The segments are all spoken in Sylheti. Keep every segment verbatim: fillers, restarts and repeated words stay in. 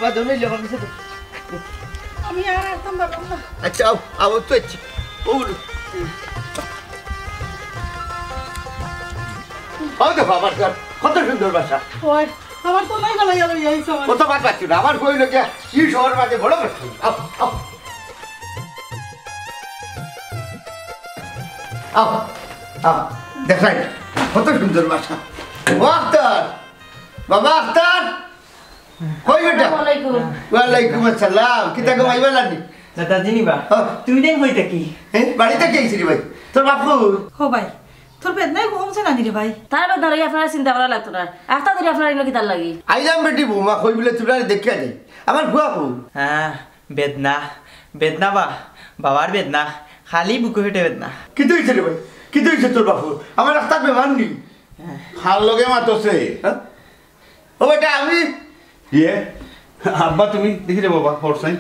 বা, দৌড়ে যাও, আমার কাছে তো। আমি আর আসতাম পারলাম না। আচ্ছা, আও, আও, তো আছি। ও, আও দেখো, আমার ঘর, কত সুন্দর বাসা। ওই, আমার তো নাই গলাইয়া লইয়া আইছো আমার। কত বাদ পাচ্ছি না, আমার বই লোকে এই শহর মাঝে বড় ব্যস্ত। আও, আও। আও, আও, দেখাই, কত সুন্দর বাসা। ও আখতার, বাবা আখতার, কই বেটা? আসসালামু আলাইকুম। ওয়ালাইকুম আসসালাম। কিতা গো, মাই বালা নি? দাদাজি নি বা? হ্যাঁ। তুমি দেন কই থাকি? এ, বাড়ি থাকি আইছি রে ভাই। তোর বাপ কই? ও ভাই, তোর বেদনায় কমছে না নি রে ভাই? তার বেদনা লইয়া আপনার চিন্তা করা লাগতো না। আখতার ধরে আপনার ইনো কিতার লাগি? আইলাম বেটি বৌমা, কই বলে তোরা দেখিয়া যাই। আমার ফুয়া কই? হ্যাঁ, বেদনা, বেদনা বা, বাবার বেদনা, খালি বুকু ফেটে বেদনা। কিতা অইছে রে ভাই? কিতা অইছে তোর বাপুর? আমার আখতার বেমার নি? কার লগে মাতছে? হ্যাঁ? ও বেটা, আমি। ইয়ে, আব্বা তুমি, দেখি রে বাবা, হরসাই।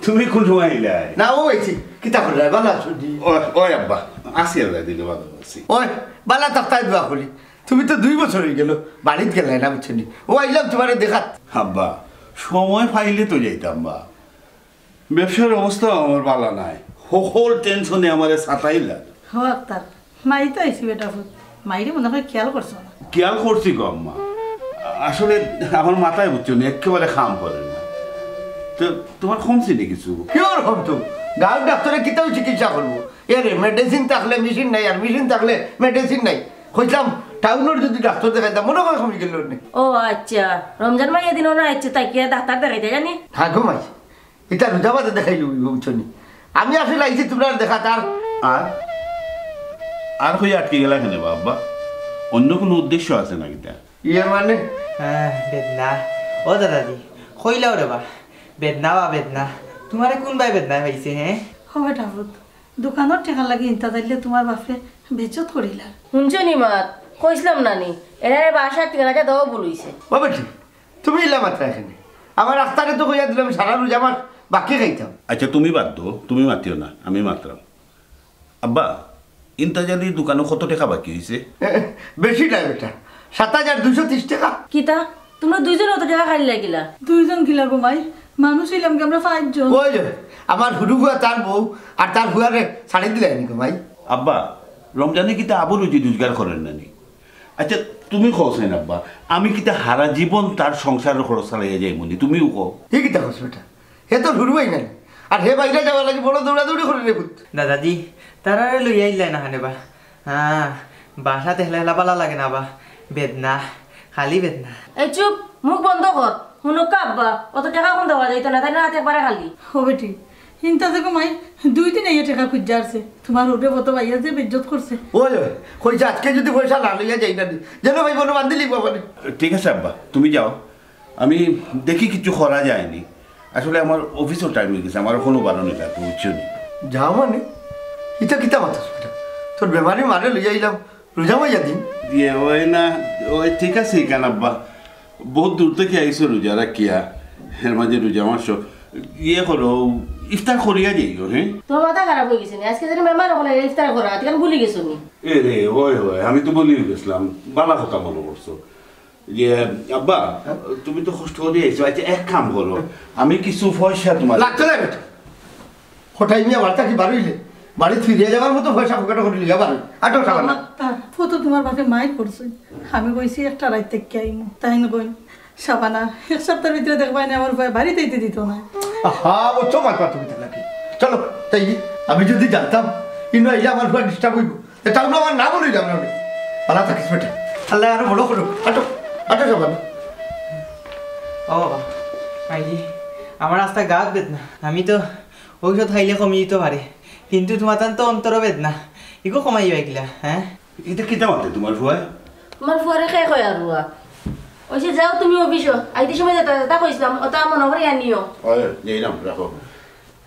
তুমি কোন সময় আইলায়? না, ও আইছি। কিতা করলায়? বালা আছো নি? ওই, ওই আব্বা, আছি আল্লাহ দিলে বালা আছি। ওই, বালা থাকতায় দোয়া করি। তুমি তো দুই বছর অই গেল, বাড়িত গেলায় না, বুঝছো নি? ও আইলাম তুমারে দেখাত। আব্বা, সময় পাইলে তো যাইতাম বা। ব্যবসার অবস্থাও আমার বালা নাই, হকল টেনশনে আমারে সাতাইলা। হ আখতার, মাই তো আইছি বেটা ফুত, মাইরে মনে হয় খেয়াল করছো না। খেয়াল করছি গো আম্মা, আসলে আমার মাথায় বুঝছো নি, একেবারে কাম করে না। তো তোমার কমছে নি কিছু? কিওর কমতো? গাঁওর ডাক্তারে কিতাও চিকিৎসা করবো? এরে, মেডিসিন থাকলে মেশিন নাই, আর মেশিন থাকলে মেডিসিন নাই। কইতাম, টাউনর যদি ডাক্তার দেখাইতাম, মনে হয় কমি গেল নে। ও আচ্ছা, রমজান মাই এদিন ওনা আইছে, তাই কি ডাক্তার দেখাইতে জানি? হ্যাঁ গো মাই, ইটা রোজা বাদে দেখাইলে অইবো, বুঝছো নি? আমি আসলে আইছি তুমরার দেখাত। আর আর কই আটকি গেলা কেনে বা আব্বা? অন্য কোনো উদ্দেশ্য আছে না কিতা? ইয়ে মানে? হ্যাঁ, বেদনা। ও দাদাজি, কইলাও রে বা, বেদনা বা বেদনা। তুমারে কোন বায় বেদনায় পাইছে, হ্যাঁ? ও বেটা ফুত, দোকানর টেকার লাগি ইন্তা যাইলে তুমার বাপে বেইজ্জত করিলা। হুনছো নি মাত? কইছলাম না নি? এরারে বাসার ঠিকানাটা দেওয়া ভুল অইছে। ও বেটি, তুমি ইলা মাতরায় কেনে? আমার আখতারে তো কইয়া দিলাম সারা রোজা মাস বাকি খাইতাম। আচ্ছা, তুমি বাদ দেও, তুমি মাতিও না, আমি মাতরাম। আব্বা, ইন্তাজ আলীর দোকানো কত টেকা বাকি অইছে? বেশি নায় বেটা, সাত হাজার দুইশো তিরিশ টেকা। কিতা? তুমরা দুইজনে অত টেকা খাইলায় কিলা? দুইজন কিলা গো মাই? মানুষ অইলাম কি আমরা পাঁচজন। ওই যে, আমার হুরু ফুয়া, তার বউ আর তার ফুয়ারে ছাড়ি দিলায় নি গো মাই। আব্বা, রমজানে কিতা আবু রুজি রোজগার করের না নি? আচ্ছা, তুমি কও ছাইন আব্বা, আমি কিতা হারা জীবন তার সংসারর খরচ চালাইয়া যাইমু নি? তুমিও কও। হে কিতা কস বেটা? হে তো হুরু ভাই নাই। আর হে বাইরে যাওয়ার লাগি বড় দৌড়াদৌড়ি করে রে পুত। দাদাজি, তারারে লইয়া আইলায় না কেনে বা? হ্যাঁ, বাসাত একলা একলা বালা লাগে না বা। বেদনা, খালি বেদনা। এই চুপ, মুখ বন্ধ কর। হুনো কা আব্বা, অত টেকা কুন দেওয়া যাইতো না, তাইন হাত একবারে খালি। ও বেটি, ইন্তা যে গো মাই, দুই দিন আইয়া টেকা খুঁজা আরছে। তুমার হুরু ফুয়ে বাইয়া যে বেইজ্জত করছে। ওই, ওই, কইছে আজকে যদি পয়সা না লইয়া যাই না নি, যেন ভাই বলো বান্দি লিখবো মানে। ঠিক আছে আব্বা, তুমি যাও, আমি দেখি কিছু করা যায় নি। আসলে আমার অফিসও টাইম অই গেছে, আমার অখনো বারো নি লাগবো, বুঝছো নি? যাও মানে? ইতা কিতা মাতস বেটা? তোর বেমারি মারে লইয়া আইলাম, রোজা মাইয়া দিন। ইয়ে, ওই না, ওই ঠিক আছে, ইখান আব্বা। বহুত দূর থাকি আইছো রোজা রাখিয়া, এর মাঝে রোজা মাস। ইয়ে করো, ইফতার করিয়া যাইও, হ্যাঁ? তুমার মাথা খারাপ অই গেছে নি? আজকে যদি মেহমান অকল আইলে ইফতার করা, তুই ভুলি গেছো নি? এ রে, ওই, ওই, আমি তো ভুলিও গেছলাম, বালা কথা মনো করছো। ইয়ে, আব্বা, তুমি তো কষ্ট করি আইছো, আচ্ছা এক কাম করো, আমি কিছু পয়সা তুমার লাগতো না বেটা। কটাই মিয়া বাড়ি থাকি বারইলে, বাড়িত ফিরিয়া যাওয়ার মতো পয়সা পকেটো করি লইয়া বারই। আটো, শাবানা। আক্তার, ফুত তুমার বাপে মাইর করছে। আমি কইছি একটা রাইত থাকি আইমু। তাইন কইন, "শাবানা, এক সপ্তাহর ভিতরে দেখবায় নে আমার ফুয়ায় বাড়িত আইতে দিতো নায়।" আহা, ও তো মারবা তুমি তাহলে। চলো, তাই আমি যদি জানতাম, ইনো আইলে আমার ফুয়া ডিস্টার্ব অইবো। এ, তাও না আমার নাম লইলাম না আমি। বালা থাকিস বেটা। আল্লায় আরো বড় করুক। আটো, আটো শাবানা। ও বাবা, মাইজি, আমার আস্তা গাত বেদনা। আমি তো ঔষধ খাইলে কমি যিতো পারে, কিন্তু তুমার তান তো অন্তরো বেদনা, ইগু কমাইবায় কিলা, হ্যাঁ? ইতা কিতা মাতে তুমার ফুয়ায়? তুমার ফুয়ারে কে কয় আর ফুয়া? অইছে যাও তুমি অফিসো, আইতে সময় যেতা যেতা কইছলাম, অতা মনো করি আনিও। ওই, যাইরাম, রাখো।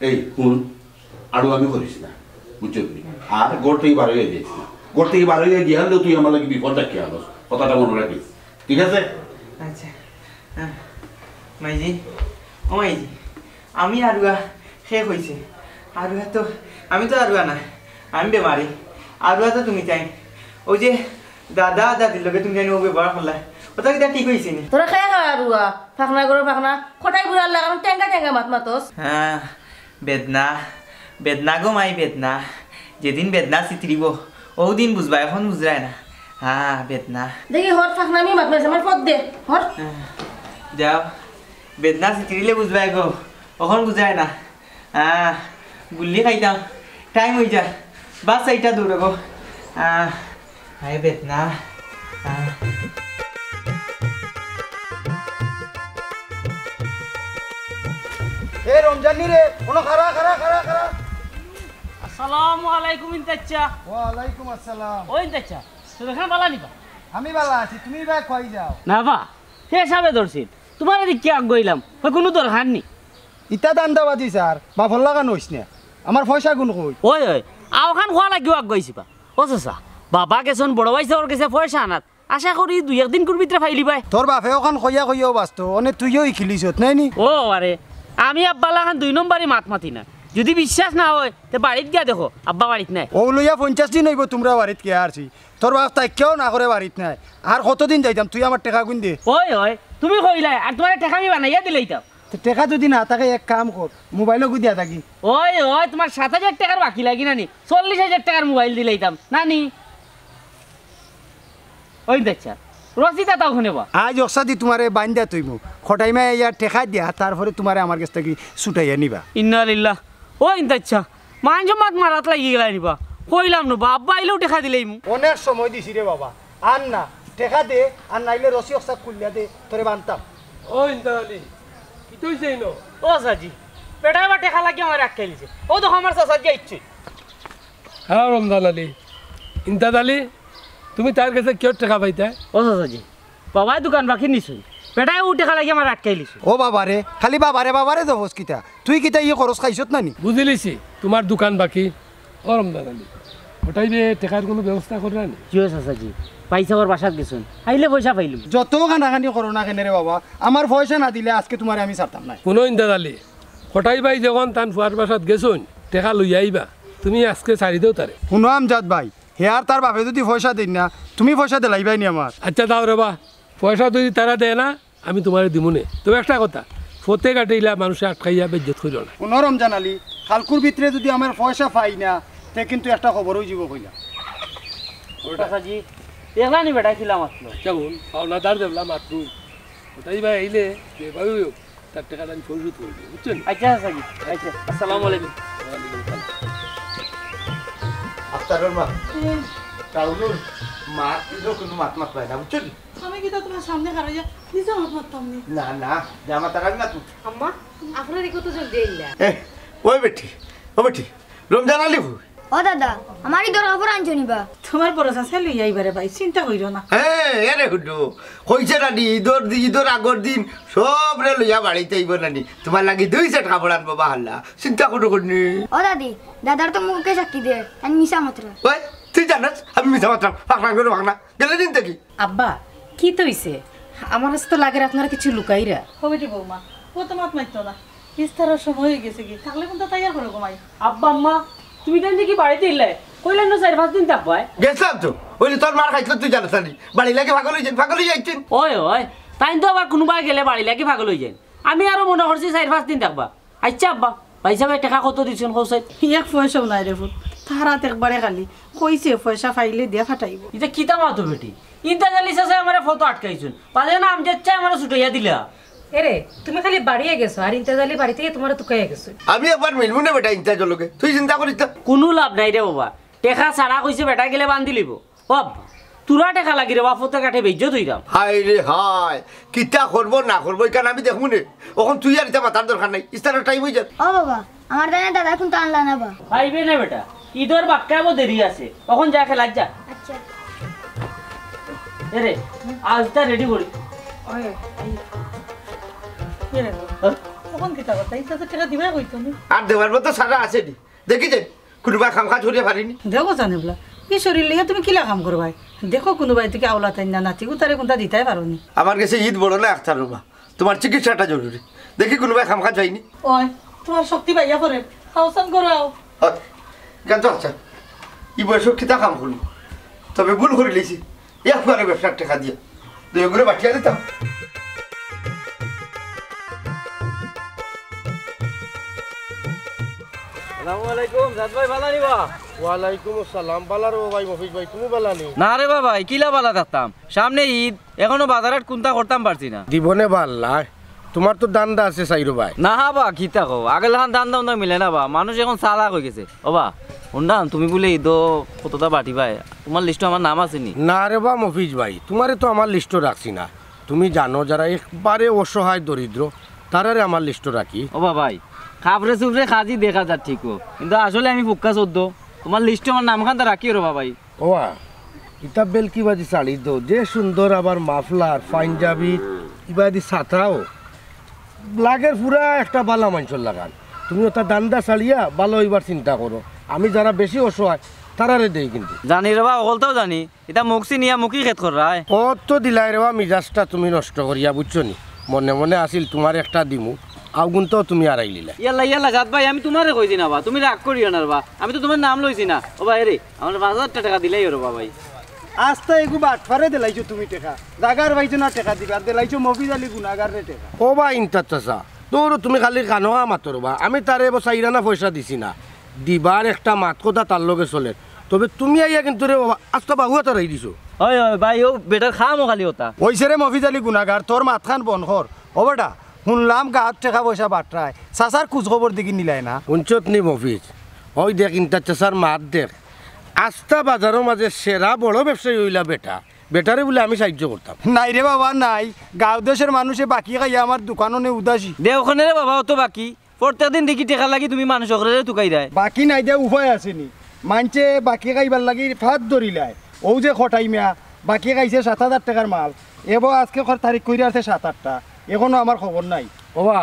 এই, হুন, আড়ুয়ামি করিস না, বুঝছস নি? আর ঘর থাকি বারইয়া যাইস না। ঘর থাকি বারইয়া গেলে তুই আমার লাগি বিপদ ডাকিয়া আনস, কথাটা মনো রাখিস, ঠিক আছে? আচ্ছা, হ্যাঁ। মাইজি, ও মাইজি, আমি আড়ুয়া, কে কইছে? আড়ুয়া তো, আমি তো আড়ুয়া না, আমি বেমারি। আড়ুয়া তো তুমি তাইন। অউ যে দাদা দাদির লগে তুমি তাইন অউ ব্যবহার করলায়, কথা কিতা ঠিক অইছে নি? তোরা খায় খাওয়া রুয়া, ফাকনা করো ফাকনা, খটাই বুড়ার লাগানো টেঙ্গা টেঙ্গা মাত মাতস। হ্যাঁ, বেদনা, বেদনা গো মাই বেদনা। যেদিন বেদনা চিতরিব, অউ দিন বুঝবায়, অখন বুঝরায় না। হ্যাঁ, বেদনা। দেখি হর ফাকনামি মাত মাতস, আমার পথ দে, হর। হ্যাঁ, যাও, বেদনা চিতরিলে বুঝবায় গো, অখন বুঝরায় না। আহ, গুল্লি খাইতাম, টাইম অই যা, বাস এইটা দৌড়াবো। আহ, হায় বেদনা। আহ। এ রমজানি রে, কোনো খারা, খারা, খারা, খারা। আসসালামু আলাইকুম ইন্তাচ্চা। ওয়ালাইকুম আসসালাম। ও ইন্তাচ্চা, তুমি এখানে বালা নিবা? আমি বালা আছি, তুমি ভাই কই যাও? না বা, সে হিসাবে ধরছিল। তোমার এদিক কি আগ গইলাম? ওই কোনো দরকার নেই। ইতা দান্দাবাজি স্যার, বাফর লাগান হইস না। আমার পয়সা গুণ কই? ওই, ওই, আওখান খোয়া লাগিও আগ গইছি বা। ও চাচা, বাবা গেছন বড় ভাই সাবর গেছে পয়সা আনাত। আশা করি দুই একদিন কুর ভিতরে ফাইলি ভাই। তোর বাফে ওখান কইয়া কইয়াও বাঁচতো, অনে তুইও ইখিলিছত, নাই নি? ও আরে, আমি আব্বা লাখান দুই নম্বরই মাত মাতি না। যদি বিশ্বাস না হয়, তে বাড়িত গিয়া দেখো, আব্বা বাড়িত নাই। ও লইয়া পঞ্চাশ দিন হইব তোমরা বাড়িত গিয়া আরছি। তোর বাপ তাই কেউ না করে বাড়িত নাই। আর কতদিন যাইতাম, তুই আমার টেকা গুন দে। ওই, ওই, তুমি কইলাই, আর তোমার টেকা আমি বানাইয়া দিলাইতাম। তো টেকা যদি না থাকে, এক কাম কর, মোবাইলও গুদিয়া থাকি। ওই, ওই, তোমার সাত হাজার টেকার বাকি লাগি নানি, চল্লিশ হাজার টেকার মোবাইল দিলাইতাম, নানি? ওই দেখছা, রসিদ আতাও হুনে বা। আজ অকসাদি তোমারে বান্দিয়া থইমু, খটাইমায় আইয়া টেকা দিয়া, তারপরে তোমারে আমার গেছ থাকি ছুটাইয়া নিবা। ইন্না লিল্লাহ। ও ইন্তাচ্ছা, মানজমাত মারাত লাগি গেলাই নিবা। কইলাম নু বা, আব্বা আইলেও টেকা দিলাইমু। অনেক সময় দিছি রে বাবা, আর না, টেকা দে, আর নাইলে রসি অকসা খুলিয়া দে, তোরে বানতাম। ও ইন্তার আলী, কিতা অইছে ইনো? ও চাচাজি, বেটায় বা টেকা লাগি আমারে আটকাইলিছে। ও দেখো আমার চাচাজি আইছে। হ্যাঁ রমজান আলী, ইন্তাজ আলী, তুমি তার গেছে কিয়র টেকা পাইতায়? ও চাচাজি, বাবায় দোকান বাকি নিছইন, বেটায় অউ টেকা লাগি আমারে আটকাইলিছে। ও বাবারে, খালি বাবারে বাবারে জবস কিতা? তুই কিতা ই খরচ খাইছত না নি? বুঝিলিছি, তোমার দোকান বাকি। ও রমজান আলী, খটাইবে টেকার কোনো ব্যবস্থা কররা নি? জি অয় চাচাজি, ভাই সাবর বাসাত গেছইন, আইলে পয়সা পাইলিমু। যত কানাকানি করো না কেনে রে বাবা, আমার পয়সা না দিলে আজকে তোমারে আমি ছাড়তাম নায়। হুনো ইন্তাজ আলী, খটাই ভাই যখন তান ফুয়ার বাসাত গেছইন, টেকা লইয়া আইবা, তুমি আজকে ছাড়ি দেও তারে। হুনো আমজাদ ভাই, হে আর তার বাপে যদি পয়সা দেইন না, তুমি পয়সা দিলাইবায় নি আমার? আচ্ছা, দাও রে বা, পয়সা যদি তারা দেয় না, আমি তোমারে দিমু নে। তবে একটা কথা, ফতে ঘাটে ইলা মানুষে আটকাইয়া বেইজ্জত করিও না। হুনো রমজান আলী, কালকুর ভিতরে যদি আমার পয়সা পাই না, তে কিন্তু একটা খবর অই যিবো কইলাম। চাচাজি, দেখলা নি বেটায় কিলা মাতলো? আচ্ছা হুন, পাওনাদার যেবলা মাতবো, খটাই ভাই আইলে যেভাবেই হোক, তার টেকাটা আমি পরিশোধ করি দিমু, বুঝছো নি? আচ্ছা, চাচাজি। আচ্ছা, আসসালামু আলাইকুম। ওয়ালাইকুম আসসালাম। আফতারর মা, রাহুলর মা, ইনো কোনো মাত মাত পায় না, বুঝছো নি? আমি কিতা তোমার সামনে খাড়াইয়া নিজে মাত মাততাম নি? না, না, যা মাতার আমি মাতমু। আম্মা, আপনার ইগু তো জলদি আইলা। এ, ওই বেটি, ও বেটি, রমজান আলী কই? ও দাদা, আমার ইদর কাপড় আনছো নি বা? তোমার বড় চাচায় লইয়া আইবা রে ভাই, চিন্তা করিও না। হ্যাঁ, এরে হুডু, কইছে না নি, ইদর দি-, ইদর আগর দিন সবরে লইয়া বাড়িত আইবো না নি? তোমার লাগি দুই সেট কাপড় আনবো বাহাল্লা, চিন্তা করো করনি। ও দাদি, দাদার তো মুখে সাক্ষী দে, আমি মিছা মাতরা। ওই, তুই জানাস আমি মিছা মাতরাম? ফাঁকনা করে ফাঁকনা, গেলে দিন দেখি। আব্বা, কিতা অইছে? আমার কাছে তো লাগের আপনারা কিছু লুকাইরা। ও বেটি বৌমা, ও তো মাত মাততো না। ইফতারর সময় অই গেছে গি, থাকলে কুন্তা তৈয়ার করো গো মাই। আব্বা, আম্মা, তুমি তাইন দেখি বাড়িত আইলায়, কইলায় না চাইর পাঁচ দিন থাকবায়। গেছলাম তো, অইলে তোর মার খাইছলো তুই জানাস না নি? বাড়ি লাগি পাগল অই যাইন, পাগল অই যাইন। ওই, ওই, তাইন তো আবার কুনুবায় গেলে বাড়ি লাগি পাগল অই যাইন। আমি আরো মনে করছি চাইর পাঁচ দিন থাকবা। আইচ্ছা আব্বা, ভাইসাবে টেকা কত দিছইন কও চাই? এক পয়সাও নাই রে পুত, তার আত একবারে খালি। কইছে পয়সা পাইলে দিয়া ফাটাইবো। ইতা কিতা মাতো বেটি? ইন্তাজ আলী চাচায় আমারে ফতো আটকাইছইন। পালে না আমজাদ চাচায় আমারে ছুটাইয়া দিলা। এরে, তুমি খালি বাড়িয়ে গেছো, আর ইন্তাজ আলী বাড়ি থাকি তোমারে তুকাইয়া গেছে। আমি একবার মিলমু নে বেটা ইন্তাজর লগে, তুই চিন্তা করিস না। কুনু লাভ নাই রে বাবা, টেকা ছাড়া কইছে বেটায় গেলে বান্দি লইবো। ও আব্বা, তোরা টেকা লাগি রে বাপ, ফতে ঘাটে বেইজ্জত অইরাম। হায় রে হায়, কিতা করবো না করবো, ইখান আমি দেখমু নে। অখন তুই আর ইতা মাতার দরকার নাই, ইফতারর টাইম অই যার। ও বাবা, আমার দানা দাদা কুন্তা আনলা না বা? পাইবে না বেটা, ইদর বাক্কা আবো দেরি আছে, অখন যা খেলাত যা। আচ্ছা। এরে, আজ তা রেডি করি। ওই, এই। কি রে? হ্যাঁ? অখন কিতা কথা? ইতা তো টেকা দিবায় কইতো নি। আর দেওয়ার মতো সারা আছে নি। দেখি যে, কুনুবায় কাম কাজ করিয়া পারি নি। দেখো জানে বলা, ই শরীর লইয়া তুমি কিলা কাম করবায়? দেখো কুনুবায় থাকি আওলাত আইন্না নাতি গুতারে কুন্তা দিতায় পারো নি। আমার গেছে ইদ বড় না আখতার রুমা, তোমার চিকিৎসাটা জরুরি। দেখি কুনুবায় কাম কাজ পাই নি। ওই, তোমার শক্তি পাইয়া পড়ে, আওসান করো আও। হয়, কেন তো আচ্ছা, ই বয়সো কিতা কাম করমু? তবে ভুল করিলিছি, একবারে ব্যবসার টেকা দিয়া। এগুলো বাটিয়া দিতাম। আসসালামু আলাইকুম, জাত ভাই, ভালা নি বা? ওয়ালাইকুম আসসালাম, ভালা রে ভাই মফিজ ভাই, তুমি ভালা নি? না রে বা ভাই, কিলা ভালা থাকতাম? সামনে ঈদ, এখনো বাজারহাট কুন্তা করতাম পারছি না। দিবনে বা আল্লায়, তুমার তো ধান্দা আছে চাইরো ভাই। না হা বা, কিতা কও? আগের লাখান ধান্দা উন্দা মিলে না বা, মানুষ এখন চালাক অইগেছে। ও বা, হুনরাম তুমি বুলে ঈদো কততা বাটিবায়, তুমার লিস্টো আমার নাম আছে নি? না রে বা মফিজ ভাই, তুমারে তো আমার লিস্টো রাখছি না। তুমি জানো যারা একবারে অসহায় দরিদ্র, তারারে আমার লিস্টো রাখি। ও বা ভাই, খাপরে চুপরে কাজি দেখা যার ঠিকউ, কিন্তু আসলে আমি ফুক্কা চোদ্দ, তুমার লিস্টো আমার নামখান তো রাখিও রে বা ভাই। ওবা, ইতা বেলকি বাদি শাড়ি তো, যে সুন্দর আবার মাফলার, পাঞ্জাবি, ইবাদি ছাতাও। লাগের পুরা একটা ভালা মানষর লাখান। তুমি ওটা ধান্দা ছাড়িয়া ভালা অইবার চিন্তা করো। আমি যারা বেশি অসহায়, তারারে দেই কিন্তু। জানি রে বা, অকলতাউ জানি। ইতা মুখ চিনিয়া মুখি খেত কররায়। কত দিলায় রে বা, মিজাজটা তুমি নষ্ট করিয়া, বুঝছো নি? মনে মনে আছিল তুমারে একটা দিমু, অগুনতাউ তুমি আড়াইলিলায়। ইয়াল্লা, ইয়াল্লা, জাত ভাই, আমি তুমারে কইছি না বা, তুমি রাগ করিও না রে বা। আমি তো তুমার নাম লইছি না। ও ভাই রে, আমার পাঁচ হাজার টেকা দিলাইও রে বা ভাই। আস্তা এগু বাটপারে দিলাইছো তুমি টেকা। জাগার পাইছো না টেকা দিবার, দিলাইছো মফিজ আলী গুনাগাররে টেকা। ও বা ইন্তার চাচা, ধরো তুমি খালি কানো কান মাতো রে বা, আমি তারে এবো চাইর আনা পয়সা দিছি না। দিবার একটা মাত কথা তার লগে চলের। তবে তুমি আইয়া কিন্তু রে বা, আস্তা বাহুয়া তারাই দিছো। অয়, অয়, ভাই, অউ বেটার খামো খালি অতা। অইছে রে মফিজ আলী গুনাগার, তোর মাতখান বন্ধ কর। ও বেটা, হুনলাম গাঁওত টেকা পয়সা বাটরায়, চাচার খুজ খবর দেখি নিলায় না। হুনছত নি মফিজ, অউ দেখ ইন্তার চাচার মাত দেখ। আস্তা বাজারর মাঝে সেরা বড় ব্যবসায়ী অইলা বেটা, বেটারে বুলে আমি সাইয্য করতাম। নাই রে বাবা, নাই। গাঁও দেশর মানুষে বাকি খাইয়া আমার দোকানো নে উদাসী। দে অখানে রে বাবা, অত বাকি। প্রত্যেক দিন দেখি টেকা লাগি তুমি মানুষ অকলরে তুকাইরায়। বাকি নাই দে, উপায় আছে নি। মানষে বাকি খাইবার লাগি ফাঁদ ধরিলায়। অউ যে কটাই মিয়া, বাকি খাইছে সাত হাজার টেকার মাল। এবো আজকে কয় তারিখ কইরা আছে সাত আটটা, এখনো আমার খবর নাই। ওবা,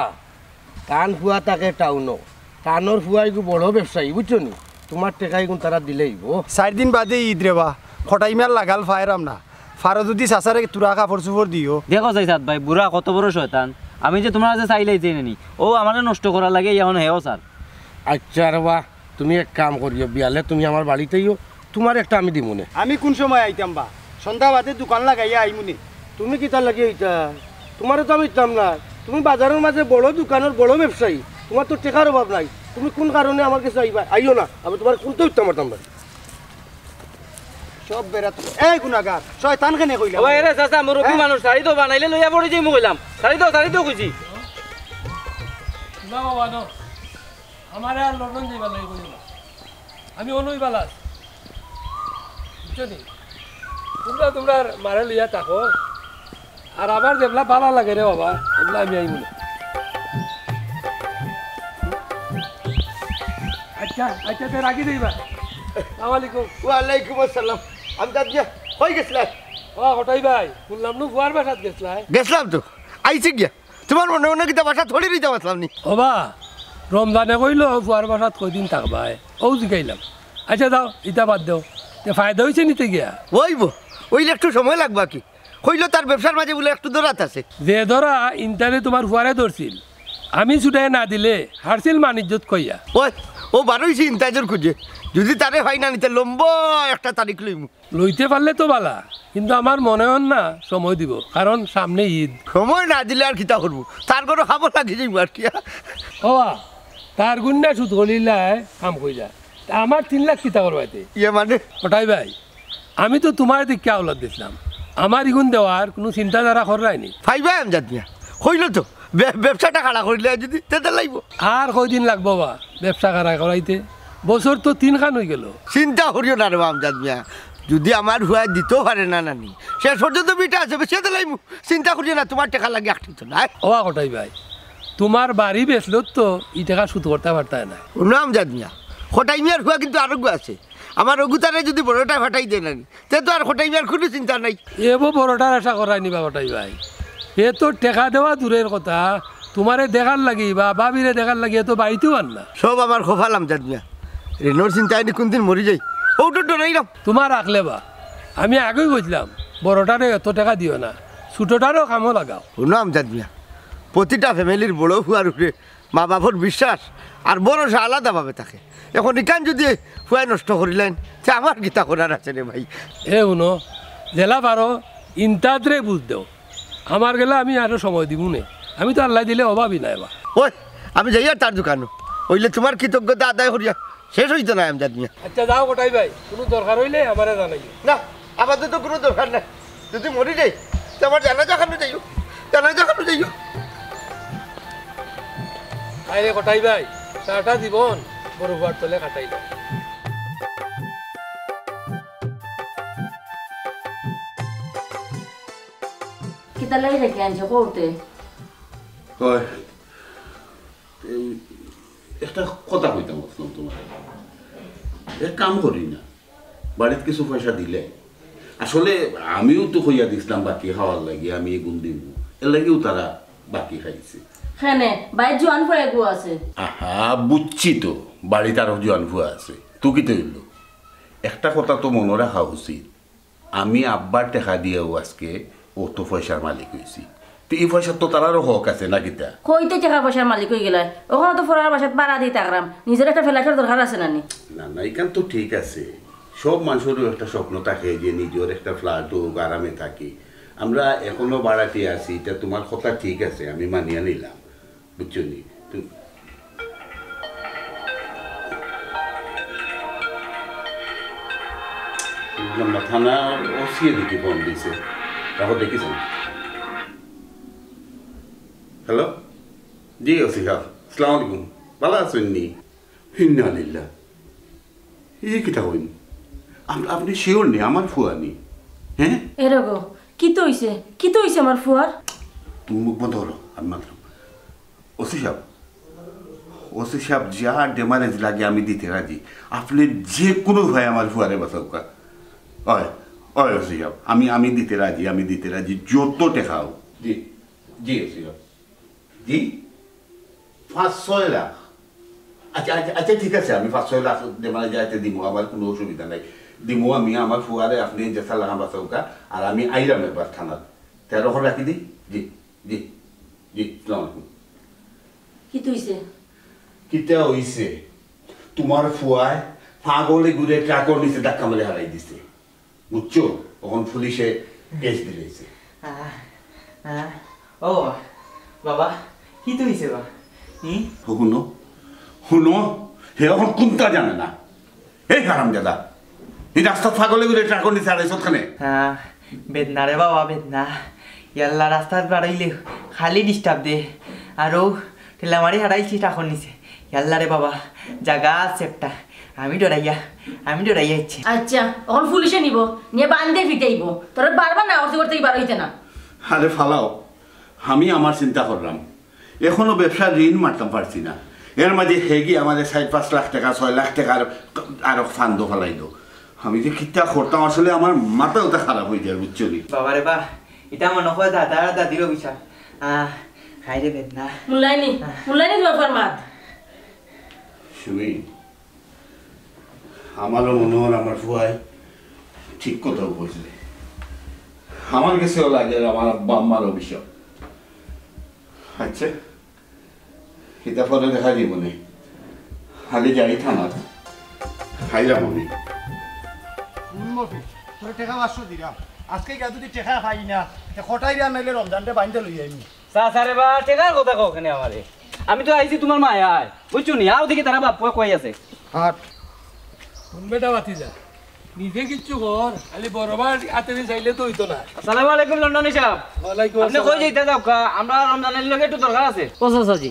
তান ফুয়া থাকে টাউনো, তানর ফুয়া ইগু বড় ব্যবসায়ী, বুঝছো নি? তুমার টেকা ইগুন তারা দিলেই অইবো। চাইর দিন বাদে ঈদ রে বা, কটাই মিয়ার লাগাল ফায়রাম না। ফারো যুদি চাচারে তুরা কাপড় চুপড় দিও। দেখো চাই জাত ভাই, বুড়া কত বড় শয়তান। আমি যে তুমার কাছে চাইলাই চাই নি, অউ আমারে নষ্ট করার লাগি অখন হেও চার। আইচ্ছা রে বা, তুমি এক কাম করিও, বিয়ালে তুমি আমার বাড়িত আইও, তুমারে একটা আমি দিমুনে। আমি কুন সময় আইতাম বা? সন্ধ্যা বাদে দোকান লাগাইয়া আইমুনে। তুমি কিতার লাগি আইতায়? তুমারে তো আমি দিতাম না। তুমি বাজারর মাঝে বড় দোকানর বড় ব্যবসায়ী, তুমার তো টেকার অভাব নাই। তুমি কুন কারণে আমার গেছে আইবায়? আইও না, আমি তুমারে কুন্তা দিতাম পারতাম না। সব বেড়া তো। এই গুনাগার, শয়তান কেনে কইলা? ও ভাই, এরে চাচা, মুরব্বি মানুষ, ছাড়ি দেও, বানাইলে লইয়া পড়ি যাইমু কইলাম। ছাড়ি দেও, ছাড়ি দেও কইছি। না বাবা, না। আমারে আর লন্ডন যাইবার লাগি কইও না। আমি অনই বালা আছি। বুঝছো নি? তুমরা তুমরার মারে লইয়া থাকো। আর আমার যেবলা বালা লাগে রে বাবা, এবলা আমি আইমু না। আইচ্ছা, আইচ্ছা, তে রাখি দেই বা। আসসালামু আলাইকুম। ওয়ালাইকুম আসসালাম। আমজাদ মিয়া, কই গেছলায়? ও, কটাই ভাই, হুনলাম নু ফুয়ার বাসাত গেছলায়। গেছলাম তো, আইছি গিয়া। তুমার মনে মনে কিতা বাসাত থুড়ি রইতাম আছলাম নি? ওবা, রমজানে কইলো ফুয়ার বাসাত কয়দিন থাকবায়, অউ জিকাইলাম। আইচ্ছা যাও, ইতা বাদ দেও। তে ফায়দা অইছে নি তে গিয়া? অইবো, অইলে একটু সময় লাগবো কি? কইলো তার ব্যবসার মাঝে বুলে একটু দরাত আছে। যে দরা ইন্তারে তুমার ফুয়ারে ধরছিল, আমি ছুটাইয়া না দিলে হারছিল মান ইজ্জত কইয়া। ওই, অউ বারইছে ইন্তাজর খুজে। যুদি তারে পাই না নি তে লম্বা একটা তারিখ লইমু। লইতে পারলে তো বালা, কিন্তু আমার মনে অর না সময় দিবো, কারণ সামনে ঈদ। সময় না দিলে আর কিতা করমু? তার ঘরো খাবো লাগি যাইমু আর কিয়া। ওবা, তার গুন্ডা সুদ করিলায় কাম কইরা। তে আমার তিন লাখ কিতা করবায় তে? ইয়ে মানে? কটাই ভাই, আমি তো তুমারে দেখিয়া আওলাদ দিছলাম। আমার ইগুন দেওয়ার কুনু চিন্তাধারা কররায় নি? পাইবায় আমজাদ মিয়া। কইলো তো, বে-, ব্যবসাটা খাড়া করিলে যুদি, তে দিলাইবো। আর কয়দিন লাগবো বা ব্যবসা খাড়া করাইতে? বছর তো তিনখান অইগেলো। চিন্তা করিও না রে বা আমজাদ মিয়া, যুদি আমার ফুয়ায় দিতো পারে না নানি, শেষ পর্যন্ত বিটা আছে, বেচিয়া দিলাইমু। চিন্তা করিও না, তুমার টেকা লাগি আটকিতো নায়। ওবা কটাই ভাই, তুমার বাড়ি বেচলেও তো ই টেকা সুদ করতা পারতায় নায়। হুনো আমজাদ মিয়া, কটাই মিয়ার ফুয়া কিন্তু আরোগ্য আছে। আমার অগুতারে যুদি বড়টায় ফাটাই দেয় নানি, তে তো আর কটাই মিয়ার কুনু চিন্তা নাই। এবো বড়টার আশা কররায় নি বা কটাই ভাই। এ তো টেকা দেওয়া দূরের কথা, তুমারে দেখার লাগি বা ভাবিরে দেখার লাগি এ তো বাড়িতেও আর না। সব আমার কপাল আমজাদ মিয়া। ঋণর চিন্তায় নি কুনদিন মরি যাই। অউ তো ডরাইলাম। তুমার আখলে বা, আমি আগেউ কইছলাম, বড়টারে এত টেকা দিও না, ছুটোটারেও কামো লাগাও। হুনো আমজাদ মিয়া, প্রতিটা ফ্যামিলির বড় ফুয়ার উপরে মা বাপর বিশ্বাস আর ভরসা আলাদাভাবে থাকে। এখন ইখান যুদি ফুয়ায় নষ্ট করিলাইন, তে আমার কিতা করার আছে রে ভাই? এ হুনো, যেলা পারো ইন্তাদরে বুঝ দেও, আমার গেলা আমি আরো সময় দিমু নে। আমি তো আল্লায় দিলে অভাবী নায় বা। ওই, আমি যাইয়ার তার দোকানো, অইলে তুমার কৃতজ্ঞতা আদায় করিয়া শেষ অইতো নায় আমজাদ মিয়া। আচ্ছা যাও কটাই ভাই, কুনু দরকার অইলে আমারে জানাইও। না, আপাতত কুনু দরকার নাই। যুদি মরি যাই, তে আমার জানাজা খানো যাইও, জানাজা খানো যাইও। আরে কটাই ভাই, সারাটা জীবন বড় ফুয়ার তলে কাটাইলাম। কিতা লাগি ডেকে আনছো কওতে? অয়, এই একটা কথা কইতাম আছলাম তুমারে। এক কাম করি না, বাড়িত কিছু পয়সা দিলে, আসলে আমিও তো কইয়া দিছলাম বাকি খাওয়ার লাগি, আমি এগুন দিমু, এর লাগিও তারা বাকি খাইছে। কেনে, বাড়িত জোয়ান ফুয়া এগু আছে। আহা, বুঝছি তো, বাড়িত আরো জোয়ান ফুয়া আছে, তো কিতা অইলো? একটা কথা তো মনো রাখা উচিত, আমি আব্বার টেকা দিয়াউ আজকে অত পয়সার মালিক অইছি। তে ই পয়সার তো তারারও হক আছে না কিতা? কইতে টেকা পয়সার মালিক অইগেলায়, অখনো তো ফুয়ার বাসাত ভাড়া দি থাকরাম, নিজর একটা ফ্ল্যাটর দরকার আছে না নি? না, না, ইখান তো ঠিক আছে। সব মানষরও একটা স্বপ্ন থাকে যে নিজর একটা ফ্ল্যাট অউক, আরামে থাকি। আমরা অখনো ভাড়াটিয়া আছি, ইটা তুমার কথা ঠিক আছে, আমি মানিয়া নিলাম। বুঝছো নি? তু-, বুঝলাম না, থানার ওসি এদিকে ফোন দিছে। রাখো, দেখি যান। হ্যালো? জি, ওসি সাব। আসসালামু আলাইকুম। ভালা আছইন নি? ইন্না লিল্লাহ। ই কিতা কইন? আপ-, আপনে শিওর নি আমার ফুয়া নি? হ্যাঁ? এরে গো, কিতা অইছে? কিতা অইছে আমার ফুয়ার? তুমি মুখ বন্ধ করো, আমি Mataram. OC sub, OC sub, যা ডেমারেজ লাগে আমি দিতে রাজি। আপনে যে কুনু উপায়ে আমার ফুয়ারে বাঁচাউক্কা। অয়, অয় ওসি সাব, আমি, আমি দিতে রাজি, আমি দিতে রাজি, যত টেকা অউক। জি, জি ওসি সাব। জি? পাঁচ ছয় লাখ? আচ্ছা, আচ্ছা, আচ্ছা, ঠিক আছে, আমি পাঁচ ছয় লাখ ডেমারেজ আইতে দিমু, আমার কুনু অসুবিধা নাই। দিমু আমি আমার ফুয়ারে, আপনে যেতা লাখান বাঁচাউক্কা, আর আমি আইরাম একবার থানাত। তে অখন রাখি দেই? জি, জি, জি, আসসালামু আলাইকুম। কিতা অইছে? কিতা অইছে? তুমার ফুয়ায় পাগল এগুরে ট্রাকর নিচে ধাক্কা মারি হালাই দিছে। বুঝছো? অখন পুলিশে কেস দিলাইছে। আহ, আহ, ও বাবা, বাবা, কিতা অইছে বা? হুম? হুনো, হুনো, হে অখন কুন্তা জানে না। এই হারামজাদা, ই রাস্তাত পাগল এগুরে ট্রাকর নিচে হালাইছত কেনে? আহ, বেদনা রে বাবা, বেদনা। ইয়াল্লা, রাস্তাত বারইলে খালি ডিস্টার্ব দে। আর অউ ঠেলা মারি হারাইছি ট্রাকর নিচে। ইয়াল্লা রে বাবা, জাগা আছে একটা। আমি ডরাইয়া, আমি ডরাইয়া আইছি। আচ্ছা, অখন পুলিশে নিবো, নিয়া বান্দিয়া পিটাইবো। তোরে বারবার না করতে করতে ই বারইতে না। আরে ফালাও, আমি আমার চিন্তা কররাম। অখনো ব্যবসার ঋণ মারতাম পারছি না। এর মাঝে হেগি আমারে চাইর পাঁচ লাখ টেকা, ছয় লাখ টেকার আরো ফান্দ ফালাইলো। আমি যে কিতা করতাম, আসলে আমার মাথা উতা খারাপ অইযার, বুঝছো নি? বাবা রে বা, ইটা মনো কয় দাদা আর দাদির অভিশাপ। আহ, হায় রে বেদনা। মুল্লাইনি, মুল্লাইনি তুমার ফুয়ার মাত। সুমি, আমারও মনো অর আমার ফুয়ায় ঠিক কথাউ কইছে। আমার গেছেও লাগের আমার আব্বা আম্মার অভিশাপ। আচ্ছা, ইতা পরে দেখা যাইবো নে। আগে যাই থানাত। খাইলাম আমি। হুন মফিজ, তোরে টেকা পাঁচশো দিরাম। আজকে গিয়া যুদি টেকা পাই না, তে কটাই আর নাইলে রমজানরে বান্দিয়া লই আইমু। চাচা রে বা, টেকার কথা কও কেনে আমারে? আমি তো আইছি তুমার মায়ায়, বুঝছো নি? আও দেখি তারা বাপ-ফুয়া কই আছে। হাট। হুন বেটা ভাতিজা, নিজে কিচ্ছু কর, খালি বড় ভাইর আতে দি চাইলে তো অইতো না। আসসালামু আলাইকুম লন্ডনী সাব। ওয়ালাইকুম আসসালাম। আপনে কই যাইতা যাউক্কা? আমরা রমজান আলীর লগে একটু দরকার আছে। ও চাচাজি,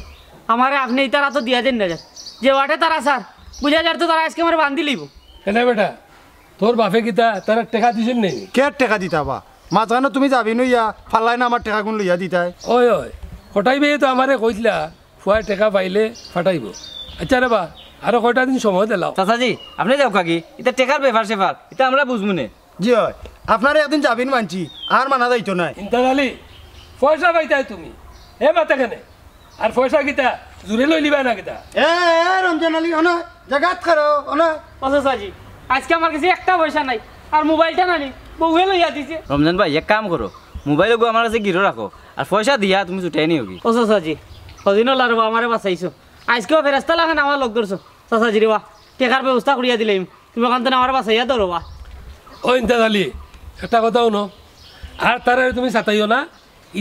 আমারে আপনে ইতার আতো দিয়া দেইন না যার। যে ওয়াটে তারা স্যার, বুঝা যার তো তারা আজকে আমারে বান্দি লইবো। কেনে বেটা, তোর বাপে কিতা তারার টেকা দিছইন নি? কের টেকা দিতা বা? মাঝখানো তুমি যাবি নইয়া, ফাল্লায় না আমার টেকাগুন লইয়া দিতায়। ওই, ওই, কটাই ভাইয়ে তো আমারে কইছলা, ফুয়ায় টেকা পাইলে ফাটাইবো। আচ্ছা রে বা, আরো কয়টা দিন সময় দিলাও। চাচাজি, আপনে যাউক্কা গি, ইতা টেকার ব্যাপার স্যাপার, ইতা আমরা বুঝমু নে। জি অয়, আপনারে একদিন যাবিন মানছি, আর মানা যাইতো নায়। ইমতাজ আলী, পয়সা পাইতায় তুমি, এ মাতে কেনে? আর পয়সা কিতা, জুরে লইলিবায় না কিতা? এ, এ, রমজান আলী, অনো, জাগাত খাড়ো, অনো। ও চাচাজি, আজকে আমার গেছে একটা পয়সা নাই, আর মোবাইলটা নানি, বউয়ে লইয়া দিছে। রমজান ভাই, এক কাম করো, মোবাইল ওগু আমার গেছে গিরো রাখো, আর পয়সা দিয়া তুমি ছুটাই নিও গি। ও চাচাজি, হদিন ওলা রে বা, আমারে বাঁচাইছো। আজকেও ফেরেস্তা লাখান আমার লগ ধরছো। চাচাজি রে বা, টেকার ব্যবস্থা করিয়া দিলাইমু। তুমি অখান থনে আমারে বাঁচাইয়া দেও রে বা। ও ইমতাজ আলী, একটা কথা হুনো। আর তারারে তুমি সাতাইও না।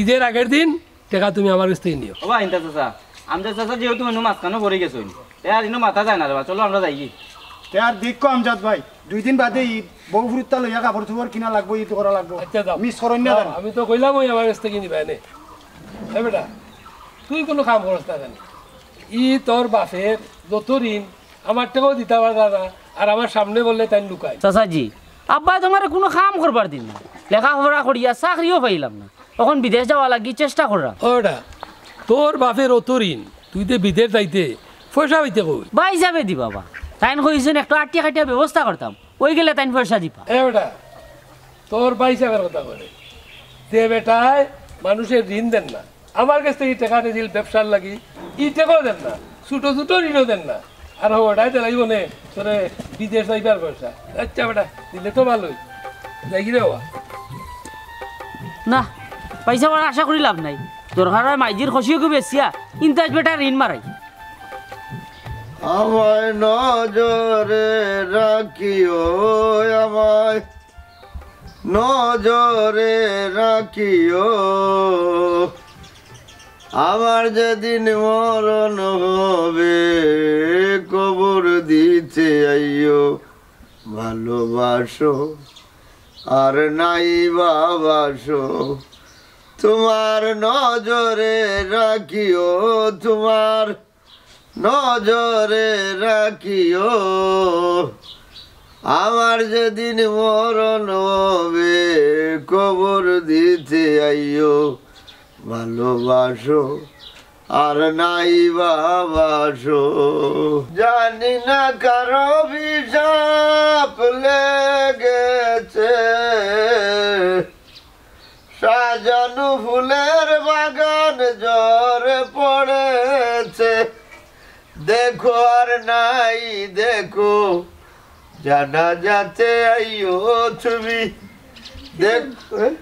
ঈদের আগের দিন টেকা তুমি আমার গেছ থাকি নিও। ওবা ইন্তা চাচা, আমজাদ চাচা যেহেতু মানুষ মাঝখানো পড়ি গেছইন, তে আর ইনো মাতা যায় না রে বা, চলো আমরা যাইগি। তে আর দেখো আমজাদ ভাই, দুই দিন বাদে ঈদ, বউ ফুরুত্তা লইয়া কাপড় চোপড় কিনা লাগবো, ঈদ করা লাগবো। আচ্ছা, যাও। মিস করইন না যাও, জানি। আমি তো কইলাম ওই আমার গেছ থাকি নিবা এনে। এ বেটা, তুই কুনু কাম করস না জানি। ই তোর বাপের যত ঋণ, আমার টেকাও দিতা পাররা না, আর আমার সামনে বললে তাইন লুকাইন। চাচাজি, আব্বায় তো আমারে কুনু কাম করবার দিন না, লেখাপড়া করিয়া চাকরিও পাইলাম না, অখন বিদেশ যাওয়া লাগি চেষ্টা কররাম। ওটা, তোর বাপের অত ঋণ, তুই তে বিদেশ যাইতে পয়সা পাইতে কই? ভাইসাবে দিবা বা, তাইন কইছইন একটু আটিয়া কাটিয়া ব্যবস্থা করতাম, ওই গেলে তাইন পয়সা দিবা। এ বেটা, তোর ভাইসাবের কথা কইরে, যে বেটায় মানুষের ঋণ দেন না, আমার গেছ থাকি টেকা নিছিল ব্যবসার লাগি, ই টেকাও দেন না, ছোট ছোট ঋণও দেন না। আর হো, ওটাই দিলাই মনে, তোরে বিদেশ যাইবার পয়সা। আচ্ছা বেটা, দিলে তো ভালোই। যাইগি রে বাবা। না, পয়সা বড় আশা করি লাভ নাই। দরকার অয় মাইজির খসিওগু বেচিয়া ইন্তাজ বেটার ঋণ মারাই। আমায় নজরে রাখিও, আমায় নজরে রাখিও, আমার যেদিন মরণ হবে, কবর দিতে আইও। ভালোবাসো আর নাই বা বাসো, তোমার নজরে রাখিও, তোমার নজরে রাখিও, আমার যেদিন মরণ হবে, কবর দিতে আইও। ভালোবাসো আর নাই বা বাসো, জানি না কার অভিশাপ লেগেছে, সাজানো ফুলের বাগান ঝরে পড়েছে। দেখো আর নাই দেখো, জানাজাতে আইও তুমি। দেখ, হ্যাঁ?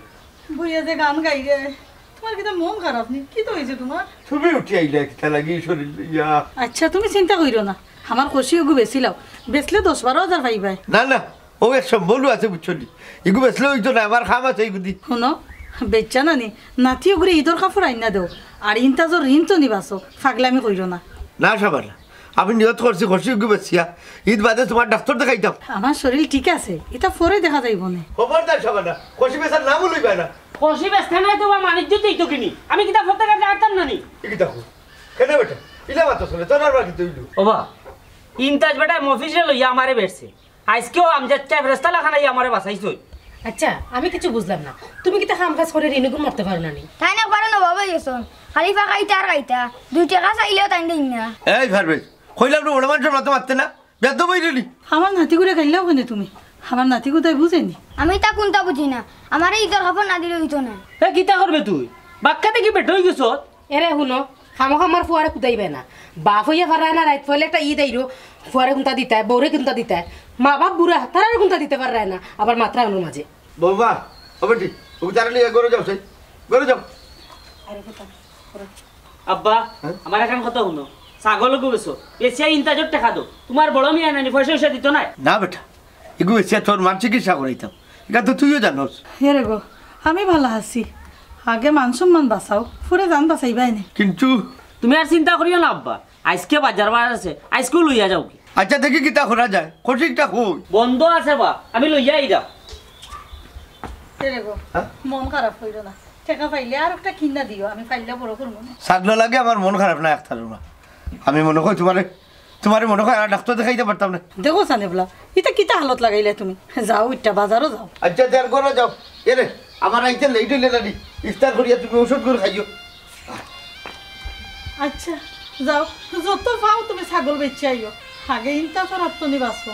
বইয়া যে গান গাইরে, তুমার কিতা মন খারাপ নি? কিতা অইছে তুমার? তুমি উঠি আইলা কিতা লাগি শরীর লইয়া? আচ্ছা, তুমি চিন্তা কইরো না, আমার খসি ওগু বেচিলাও, বেচলে দশ বারো হাজার পাইবায়। না, না, ও এক সম্বলও আছে, বুঝছো নি? ইগু বেচলে অইতো না, আমার কাম আছে ইগুদি। হুনো, বেচ্চা নানি, নাতি ওগুরে ঈদর কাপড় আইন্না দেও, আর ইন্তাজর ঋণ তো নিবাসো, ফাগলামি কইরো না। না, শাবানা, আমি নিয়ত করছি খসি ওগু বেচিয়া, ঈদ বাদে তুমার ডাক্তর দেখাইতাম। আমার শরীর ঠিক আছে, ইতা পরে দেখা যাইবো নে। খবরদার শাবানা, খসি বেচার নামও লইবা না। খসি বেচতে নাই তো বা মানিজ্য তো ইতো কিনি, আমি কিতা ফতে কাটে আনতাম না নি? ই কিতা কও? কেনে বেটা? ইলা মাতো চলে, তোর আর বাকি তো ইলু। ওবা, ইন্তাজ বেটা মফিজরে লইয়া আমারে বেরছে। আইজকেও আমজাদ চাই ফেরেস্তা লাখান আইয়া আমারে বাঁচাইছইন। আচ্ছা, আমি কিছু বুঝলাম না। তুমি কিতা কাম কাজ করি ঋণ ওগুর মারতে পারো না নি? তাইন একবারে নবাব অইগেছইন। খালি ফাঁকাইতা আর খাইতা। দুই টেকা চাইলেও তাইন দেইন না। এই পারভেজ, কইলাম না বড় মানষর মাতো মাততে না। বেয়াদব অইরে নি। আমার নাতিগুরে গাইল্লাও কেনে তুমি? আমার নাতিগু তাই বুঝে নি। আমি তা কুনতা বুঝি না। আমারে ঈদর কাপড় না দিলে অইতো না। এ, কিতা করবে তুই? বাক্কা দেখি বেটা অইগেছস। এরে হুনো, খামোখা আমার ফুয়ারে কুদাইবায় না। বাপ অইয়া পাররায় না, রাইত পয়লা একটা ঈদ আইরো, ফুয়ারে কুনতা দিতায়, বউরে কুনতা দিতায়। মা বাপ বুড়া, তারারে কুনতা দিতে পাররায় না, আবার মাতরায় অনর মাঝে। বৌমা, ও বেটি, ও তারা লইয়া ঘরো যাও, সেই ঘরো যাও। আব্বা, হ্যাঁ? আমার একখান কথা হুনো, ছাগল ওগু বেচো, বেচিয়া ইন্তাজর টেকা দেও। তুমার বড় মিয়া নানি পয়সা অয়সা দিতো নায়? না বেটা, ইগু বেচিয়া তোর মার চিকিৎসা করাইতাম, ইটা তো তুইও জানোস। হে রে গো, আমি ভালা আছি, আগে মান সম্মান বাঁচাও, পরে জান বাঁচাইবায় নে। কিন্তু তুমি আর চিন্তা করিও না আব্বা, আইজকে বাজার বার আছে, আইজকেউ লইয়া যাওগি। আচ্ছা, দেখি কিতা করা যায়, খসি একটা কই। বন্ধ আছে বা, আমি লইয়া আইরাম। হে রে গো, হ্যাঁ? মন খারাপ কইরো না, টেকা পাইলে আর একটা কিনা দিও, আমি পাইলে বড় করমু নে। ছাগল লাগে আমার মন খারাপ না, একটা না। আমি মনে কই তুমারে তুমারে মনে কয় আর ডাক্তর দেখাইতে পারতাম না। দেখো সানেবলা, ইটা কিতা হালত লাগাইলে তুমি? যাও, ইটা বাজারো যাও। আচ্ছা, তে আর ঘরো যাও। এরে, আমার আইতে লেট অইলে নানি, ইফতার করিয়া তুমি ঔষধ করে খাইও। আচ্ছা, যাও, যত পাও তুমি ছাগল বেচিয়া আইও। আগে ইন্তা করার তো নিবাসো।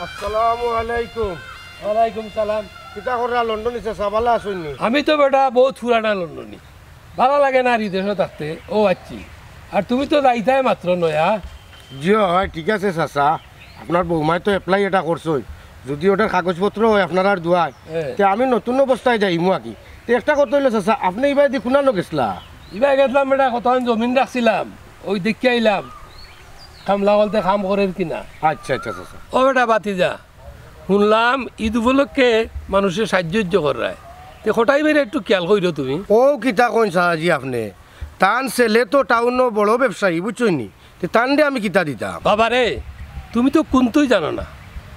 আসসালামু আলাইকুম। ওয়ালাইকুম সালাম। কিতা কররা লন্ডনী চাচা, ভালা আছইন নি? আমি তো বেটা বউত পুরানা লন্ডনী, ভালা লাগে না আর ই দেশো থাকতে। ও আচ্ছি, আর তুমি তো যাইতায় মাত্র নয়া। জি অয়, ঠিক আছে চাচা, আপনার বৌমায় তো apply এটা করছইন, যদি ওটার কাগজপত্র অয় আপনারার দোয়ায়, হ্যাঁ। তে আমি নতুন অবস্থায় যাইমু আর কি। তে একটা কথা অইলো চাচা, আপনে ইবায়দি কুনানো গেছলা? ইবায় গেছলাম বেটা, কতখান জমিন রাখছিলাম, ওই দেখিয়া আইলাম, কামলা বলতে কাম করের কি না। আচ্ছা, আচ্ছা, আচ্ছা, আচ্ছা। ও বেটা ভাতিজা, হুনলাম ইদ উপলক্ষে মানুষরে সাইয্য উইয্য কররায়। তে কটাই ভাইরে একটু খিয়াল কইরো তুমি। ও কিতা কইন চাচাজি আপনে? তান ছেলে তো টাউনো বড় ব্যবসায়ী, বুঝছইন নি? তে তানরে আমি কিতা দিতাম? বাবারে, তুমি তো কুন্তুই জানো না।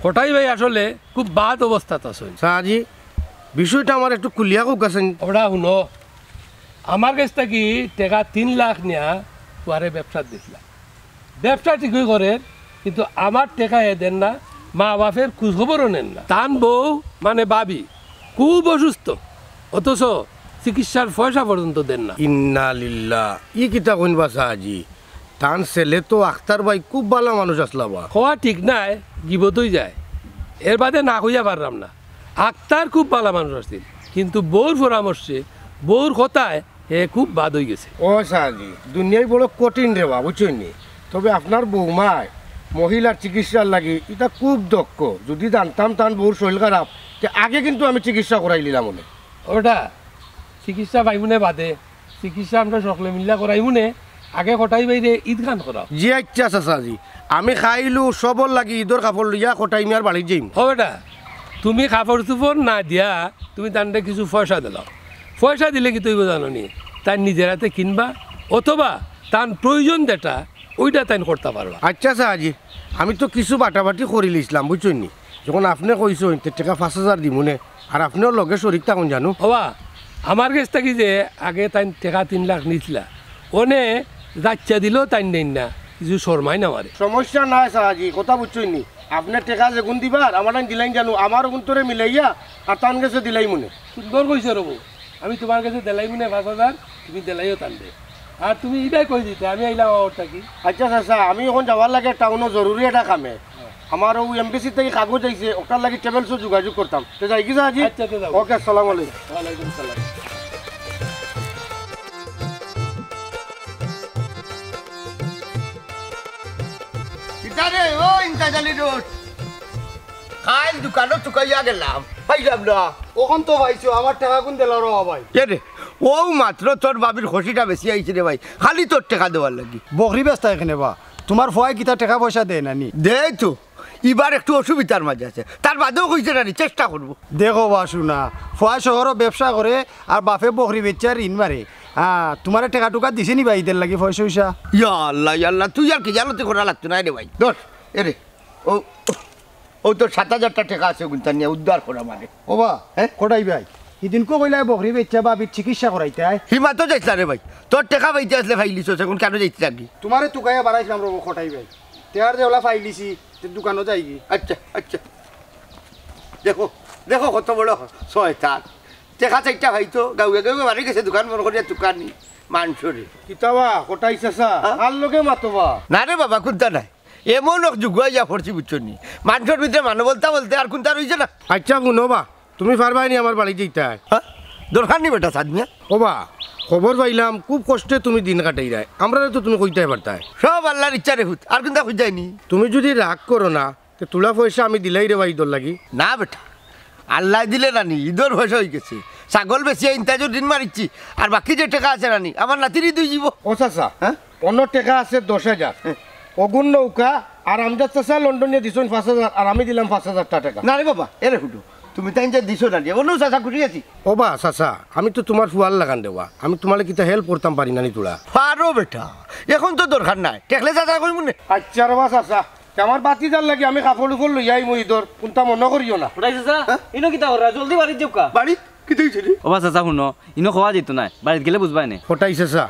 কটাই ভাই আসলে খুব বাদ অবস্থাত আছইন। চাচাজি, বিষয়টা আমারে একটু খুলিয়া কউক্কা চাইন। ওটা হুনো, আমার গেছ থাকি টেকা তিন লাখ নিয়া পুয়ারে ব্যবসাত দিছলা। ব্যবসা ঠিকই করের, কিন্তু আমার টেকা হে দের না, মা-বাফের খুজ-খবরও নের না। তান বউ, মানে ভাবি, খুব অসুস্থ, অথচ চিকিৎসার পয়সা পর্যন্ত দের না। ইন্না লিল্লাহ, ই কিতা কইন বা চাচাজি? তান ছেলে তো আখতার ভাই খুব ভালা মানুষ আছলা বা। কওয়া ঠিক নায়, গিবত অইযায়। এরবাদে না কইয়া পাররাম না। আখতার খুব ভালা মানুষ আছিল, কিন্তু বউর পরামর্শে, বউর কথায় হে খুব বাদ অইগেছে। ও চাচাজি, দুনিয়াই বড় কঠিন রে বা, বুঝছইন নি? তবে আপনার বৌমায় মহিলার চিকিৎসার লাগি ইতা খুব দক্ষ। যুদি জানতাম তান বউর শরীল খারাপ, তে আগে কিন্তু আমি চিকিৎসা করাইলিলাম অনে। ওটা চিকিৎসা পাইমুনে বাদে, চিকিৎসা আমরা সকলে মিল্লা করাইমুনে, আগে কটাই ভাইরে ইদখান করাও। জি আইচ্ছা চাচাজি, আমি কাইলউ সবর লাগি ইদর কাপড় লইয়া কটাই মিয়ার বাড়িত যাইমু। ও বেটা, তুমি কাপড়-চুপড় না দিয়া তুমি তানরে কিছু পয়সা দিলাও। পয়সা দিলে কিতা অইবো জানো নি? তাইন নিজের আতে কিনবা, অথবা তান প্রয়োজন যেটা, ওইটা তাইন করতা পারবা। আইচ্ছা চাচাজি, আমি তো কিছু বাটাবাটি করিলিছলাম, বুঝছইন নি? যখন আপনে কইছইন, তে টেকা পাঁচ হাজার দিমুনে, আর আপনেও লগে শরিক থাকইন জানু। ওবা, আমার গেছ থাকি যে আগে তাইন টেকা তিন লাখ নিছলা, অনে যাইচ্ছা দিলেও তাইন নেইন না, কিছু শরমাইন আমারে। সমস্যা নাই চাচাজি, কথা বুঝছইন নি? আপনে টেকা যেগুন দিবার, আমার টাইন দিলাইন জানু, আমার অগুন্তরে মিলাইয়া আর তান গেছে দিলাইমুনে। সুন্দর কইছো রে বউ, আমি তুমার গেছে দিলাইমুনে পাঁচ হাজার, তুমি দিলাইও তানরে। আর তুমি ইবায় কই দিতে, আমি আইলাম আমার থাকি। আইচ্ছা চাচা, আমি অখন যাওয়ার লাগে টাউনো জরুরি একটা কামে। আমার অউ এমবিসি থাকি কাগজ আইছে, ওটার লাগি ট্রাভেলসও যোগাযোগ করতাম। তে যাইগি চাচাজি? আইচ্ছা, তে যাও। ওকে, আসসালামু আলাইকুম। ওয়ালাইকুম সালাম। কিতা রে, ও ইন্তাজ আলী রোড? কাইল দোকানো তুকাইয়া গেলাম, পাইলাম না। অখন তো পাইছো, আমার টেকাগুন দিলাও রে বা ভাই। এ রে, অউ মাত্র তোর ভাবির খসিটা বেচিয়া আইছি রে ভাই, খালি তোর টেকা দেওয়ার লাগি। বকরি বেচতায় কেনে বা? তুমার ফুয়ায় কিতা টেকা-পয়সা দেয় না নি? দেয় তো, ইবার একটু অসুবিধার মাঝে আছে, তার বাদেও কইছে না নি, চেষ্টা করবো। দেখো বা হুনো, ফুয়ায় শহরো ব্যবসা করে আর বাপে বকরি বেচিয়া ঋণ মারে। হ্যাঁ, তুমারে টেকা-টুকা দিছে নি বা ইদর লাগি, পয়সা-উয়সা? ইয়া আল্লাহ, ইয়া আল্লাহ, তুই আর খিয়ালতি করা লাগতো নায় রে ভাই। ধর, এ রে, অউ, অউ তোর সাত হাজারটা টেকা আছে, অগুনতা নিয়া উদ্ধার কর আমারে। ওবা, হ্যাঁ? কটাই ভাই, হিদিনকু কইলায় বকরি বেচিয়া ভাবির চিকিৎসা করাইতায়। হিমাতো যাইছ না রে ভাই, তোর টেকা পাইতে আছলে পাইলিছস, অখন কেনে যাইতে লাগি? তুমারে তুকাইয়া বাড়াইছলাম রে কটাই ভাই, টেকার যে অলা পাইলিছি, তে দোকানো যাইগি। আইচ্ছা, আইচ্ছা, দেখো, দেখো কত বড় শয়তান। টেকা চাইরটা পাইতো, গাউয়ে গাউয়ে বাড়ি গেছে, দোকান বন্ধ করিয়া তুকানি মানষরে। কিতা বা, কটাই চাচা, হ্যাঁ? কার লগে মাতো বা? না রে বাবা, কুন্তা নাই। এমন এক যুগ আইয়া পড়ছি, বুঝছো নি? মানষর ভিতরে মানবতা বলতে আর কুন্তা রইছে না। আইচ্ছা, হুনো বা, তুমি পারবায় নি আমার বাড়িত যাইতায়? হ্যাঁ? দরকার নি বেটা, সাদ মিয়া। ওবা, খবর পাইলাম, খুব কষ্টে তুমি দিন কাটাইরায়, আমরারে তো তুমি কইতায় পারতায়। সব আল্লার ইচ্ছা রে পুত, আর কুন্তা কইতায় নি। তুমি যুদি রাগ করো না, তে থুড়া পয়সা আমি দিলাই রে বা ইদর লাগি। না বেটা, আল্লায় দিলে না নি, ইদর পয়সা অইগেছে। ছাগল বেচিয়া ইন্তাজর ঋণ মারিছি, আর বাকি যে টেকা আছে না নি, আমার নাতির ইদ অইযিবো। ও চাচা, হ্যাঁ? অনো টেকা আছে দশ হাজার। হ্যাঁ। অগুন নৌকা আর আমজাদ চাচা লন্ডনিয়ে দিছইন পাঁচ হাজার, আর আমি দিলাম পাঁচ হাজারটা টেকা। না রে বাবা, এরে হুনো, তুমি তাইন যে দিছো না নি, অনো চাচা খুশি আছি। ওবা চাচা, আমি তো তুমার ফুয়ার লাখান রে বা, আমি তুমারে কিতা help করতাম পারি না নি থুড়া? পারো বেটা, অখন তো দরকার নাই, ঠেকলে চাচা কইমুনে। আইচ্ছা রে বা চাচা, তে আমার ভাতিজার লাগি আমি কাপড়-উপড় লইয়া আইমু ইদর, কুন্তা মনো করিও না। কটাই চাচা, হ্যাঁ? ইনো কিতা কররা? জলদি বাড়িত যাউক্কা। বাড়িত? কিতা অইছে রে? ওবা চাচা হুনো, ইনো কওয়া যাইতো নায়, বাড়িত গেলে বুঝবায়নে। কটাই চাচা,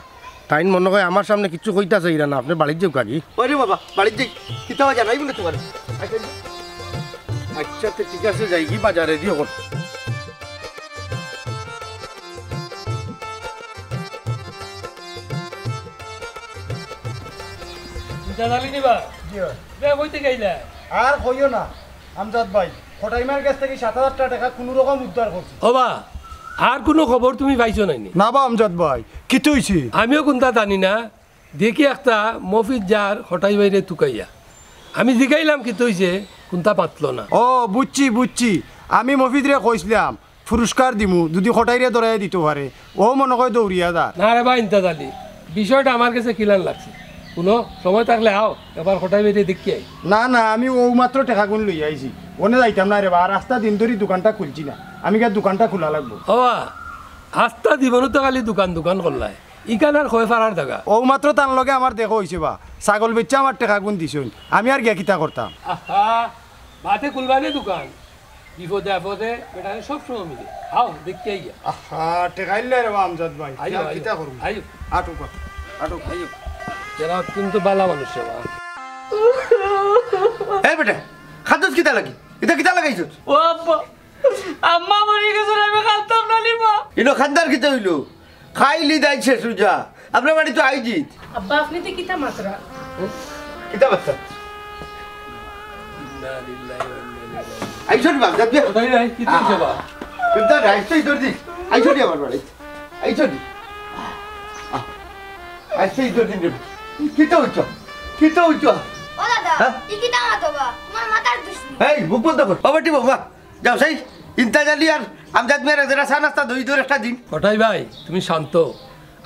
তাইন মনো কয় আমার সামনে কিচ্ছু কইতা চাইরা না, আপনে বাড়িত যাউক্কা গি। ওরে বাবা, বাড়িত যাই, কিতা অয় জানাইমুনে তুমারে। আইচ্ছা, আইচ্ছা, তে ঠিক আছে, যাইগি বাজারেদি অখন। ইন্তাজ আলী নি বা? জি অয়। বে, কই থাকি আইলা? আর কইও না, আমজাদ ভাই, কটাই মিয়ার গেছ থাকি সাত হাজারটা টেকা কুনুরকম উদ্ধার করছি। ওবা, আর কুনু খবর তুমি পাইছো নায় নি? না বা আমজাদ ভাই, কিতা অইছে? আমিও কুন্তা জানি না, দেখি একটা মফিজ যার কটাই ভাইরে তুকাইয়া। আমি জিগাইলাম কিতা অইছে, কুন্তা মাতলো না। ও, বুঝছি, বুঝছি। আমি মফিজরে কইছলাম, পুরস্কার দিমু, যুদি কটাইরে ধরাইয়া দিতো পারে। অউ মনো কয় দৌড়িয়া যার। না রে বা ইন্তাজ আলী, বিষয়টা আমার গেছে কিলান লাগছে। হুনো, সময় থাকলে আও, একবার কটাই ভাইরে দেখিয়া আই। না, না, আমি অউ মাত্র টেকাগুন লইয়া আইছি। অনে যাইতাম নায় রে বা, আর আস্তা দিন ধরি দোকানটা খুলছি না। আমি গিয়া দোকানটা খুলা লাগবো। ও বা, আস্তা জীবনো তো খালি দোকান দোকান করলায়, ইখান আর কয় ফারার জাগা। অউ মাত্র তান লগে আমার দেখা অইছে বা, ছাগল বেচিয়া আমার টেকাগুন দিছইন, আমি আর গিয়া কিতা করতাম? আহা, বাদে খুলবায় নে দোকান, বিপদে আপদে বেটারে সব সময় মিলে। আও, দেখিয়া আইয়া। আহা, টেকা ইল্লা রে বা আমজাদ ভাই। আইও, আর আইও, কিতা করমু? আইও। আটো বা, আটো। আইও। এরা অত্যন্ত ভালা মানুষ রে বা। এই বেটা, কান্দস কিতা লাগি? ইতা কিতা লাগাইছস? ও আব্বা, আম্মা মরি গেছইন, আমি কান্দতাম না নি বা। ইনো কান্দার কিতা অইলো? খাইলি দাই শেষ রোজা। আপনার বাড়ি তো আইজিত। আব্বা, আপনে তো কিতা মাতরা? কিতা মাতরা? আইসো নি বাপ, যাবি? কোথায় নাই? কিতা অইছে বা? কিতা নাই, আইসো ইদর দিন। আইসো নি আমার বাড়ি। আইসো নি। আইসো ইদর দিন রে। কিতা অইছে? কিতা অইছে? ও দাদা, হ্যাঁ? ই কিতা মাতো বা? তুমার মাথার দুষ নি। এই, মুখ বন্ধ কর। বাবা, টিপো, বাবা। যাও, সেই ইন্তাজ আলী আর আমজাদ মিয়ারে যেরা চা নাস্তা দই দর একটা দিন। কটাই ভাই, তুমি শান্ত।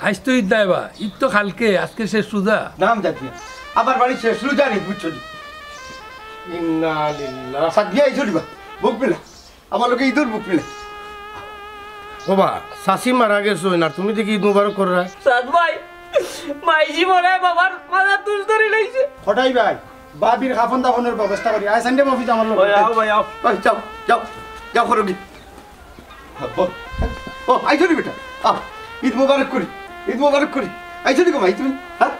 আইজ তো ইদ নায় বা, ইদ তো কালকে, আজকে শেষ রোজা। না, আমজাদ মিয়া, আমার বাড়ি শেষ রোজা নি, বুঝছো নি? ইন্না লিল্লাহ। সাদিয়া আইসো নি বা, বুক মিলা। আমার লগে ইদর বুক মিলা। ও বা, চাচি মারা গেছইন, আর তুমি দেখি ইদ মুবারক কররায়। সাদ ভাই, মাইজি মরায় বাবার মাথার দুষ ধরি লাইছে। কটাই ভাই, ভাবির কাফন দাফনর ব্যবস্থা করি। আয়, সানডে অফিস আমার লগে। ওই, আও ভাই, আও। ওই, যাও, যাও, যাও, করো কি? ও, আইসো নি বেটা? আও, ইদ মুবারক করি, ইদ মুবারক করি। আইসো নি গো মাই তুমি? হ্যাঁ?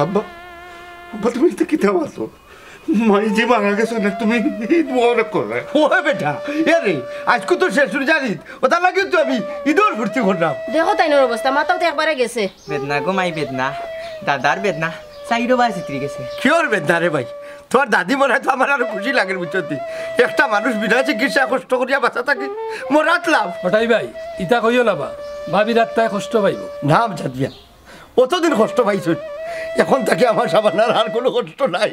আব্বা, আব্বা, তুমি ইতা কিতা মাতো? মাইজি মারা গেছইন না, তুমি ইদ মুবারক কররায়। ও বেটা, এ রে, আইজকু তো শেষ রোজার ইদ, অতার লাগিউ তো আমি ইদর ফুর্তি কররাম। দেখো তাইনর অবস্থা, মাথাউ তো একবারে গেছে। বেদনা গো মাই, বেদনা, দাদার বেদনা, চাইরোবায় ছিতরি গেছে। কিওর বেদনা রে ভাই? তুমার দাদি মরায় তো আমার আরো খুশি লাগের, বুঝছো নি? একটা মানুষ বিনা চিকিৎসায় কষ্ট করিয়া বাঁচা থাকি, মরাত লাভ। কটাই ভাই, ইতা কইও না বা, ভাবির আত্মায় কষ্ট পাইবো। না, আমজাদ মিয়া, অতদিন কষ্ট পাইছইন, এখন থাকি আমার সাবানার আর কুনু কষ্ট নাই।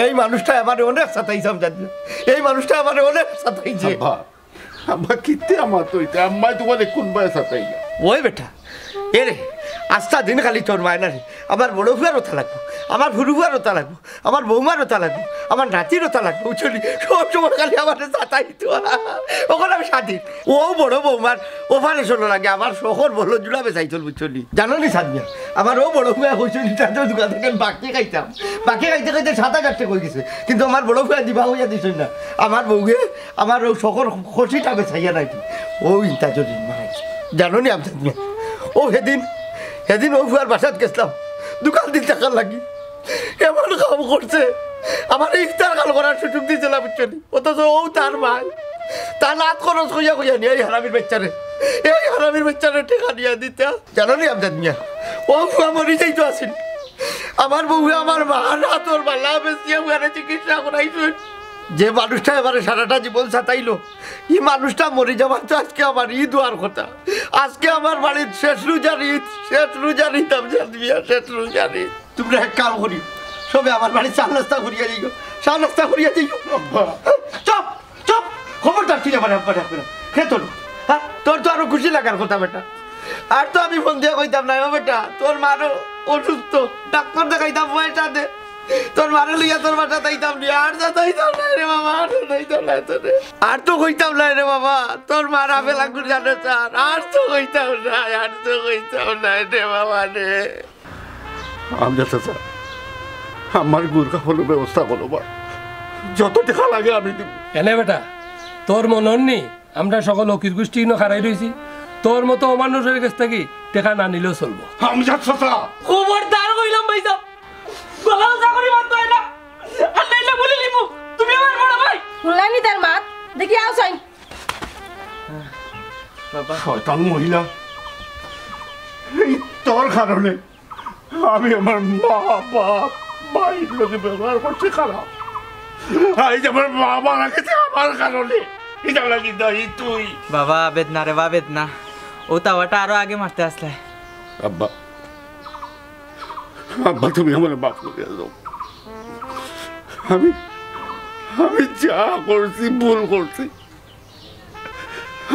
এই মানুষটায় আমারে অনেক সাতাইছে, আমজাদ মিয়া। এই মানুষটায় আমারে অনেক সাতাইছে। আব্বা, আব্বা, কিতা মাতো ইতা? আম্মায় তুমারে কুনবায় সাতাইলা? ওই বেটা, এ রে, আস্তা দিন খালি তোর মায় না রে। আমার বড় ফুয়ার অতা লাগবো, আমার হুরু ফুয়ার অতা লাগবো, আমার বৌমার অতা লাগবো, আমার নাতির অতা লাগবো, বুঝছো নি? সব সময় খালি আমারে সাতাইতো। অখন আমি স্বাধীন। অউ বড় বৌমার অপারেশনর লাগি আমার শখর বলদ জুড়া বেচাইছইন, বুঝছো নি? জানো নি সাদিয়া, আমার অউ বড় ফুয়ায় কইছইন, ইতা তো দোকান থাকি বাকি খাইতাম, বাকি খাইতে খাইতে সাত আজার টেকা অইগেছে, কিন্তু আমার বড় ফুয়ায় দিবা কইয়া দিছইন না। আমার বউয়ে আমার অউ শখর খসিটা বেচাইয়া নাইতো। অউ ইন্তাজ আলীর মায়। জানো নি আমজাদ মিয়া? অউ হেদিন, হেদিন অউ ফুয়ার বাসাত গেছলাম, দোকান দিন থাকার লাগি। এমন কাম করছে, আমারে ইফতার খান করার সুযোগ দিছে না, বুঝছো নি? অথচ অউ তার মায়, তার লাত খরচ কইয়া কইয়া নিয়া এই হারামির বাইচ্চারে, এই হারামির বাইচ্চারে টেকা দিয়া দিতা। জানো নি আমজাদ মিয়া, অউ ফুয়া মরি যাইতো আছিল। আমার বউয়ে আমার মার আতর বালা বেচিয়া ফুয়ারে চিকিৎসা করাইছইন। যে মানুষটায় আমারে সারাটা জীবন সাতাইলো, ই মানুষটা মরি যাবার তো আজকে আমার ইদ অওয়ার কথা। আজকে আমার বাড়িত শেষ রোজার ইদ, শেষ রোজার ইদ, আমজাদ মিয়া, শেষ রোজার ইদ। তুমরা এক কাম করিও, সবে আমার বাড়িত চা নাস্তা করিয়া যাইও, চা নাস্তা করিয়া যাইও। আব্বা। চুপ, চুপ, খবরদার তুই আমারে আব্বা ডাকবে না। হে তোর, হ্যাঁ, তোর তো আরো খুশি লাগার কথা বেটা। আর তো আমি ফোন দিয়া কইতাম নায়, ও বেটা, তোর মারও অসুস্থ, ডাক্তার দেখাইতাম, পয়সা দে। তোর মারে লইয়া তোর বাসাত আইতাম নি, আর সাতাইতাম নায় রে বাবা, আর সাতাইতাম নায় তোরে। আর তো কইতাম নায় রে বাবা, তোর মার আপেল আঙ্গুর জানো চার, আর তো কইতাম নায়, আর তো কইতাম নায় রে বাবা রে। আমজাদ চাচা, আমার গুর কাফনর ব্যবস্থা করো বা, যত টেকা লাগে আমি দিমু। এনে বেটা, তোর মনো নি, আমরা সকল ফকির গুষ্টি ইনো খাড়াই রইছি, তোর মতো অমানুষর গেছ থাকি টেকা না নিলেও চলবো। আমজাদ চাচা! খবরদার কইলাম ভাইসাব, গলাও চাকরি মারতো হয় না, আর নাইলে বলে নিমু, তুমি আমার বড় ভাই। হুনলায় নি তার মাত? দেখি আও চাই। বাবা। শয়তান মহিলা, এই তোর কারণে আমি আমার মা, বাপ, ভাইর লগে ব্যবহার করছি খারাপ। আইজ আমার মা মারা গেছে আমার কারণে। ইটা লাগি দায়ী তুই। বাবা, বেদনা রে বা, বেদনা। ও তাওয়াটা আরো আগে মারতে আসলে। আব্বা, আব্বা, তুমি আমারে মাফ করিয়া দেও। আমি, আমি যা করছি, ভুল করছি।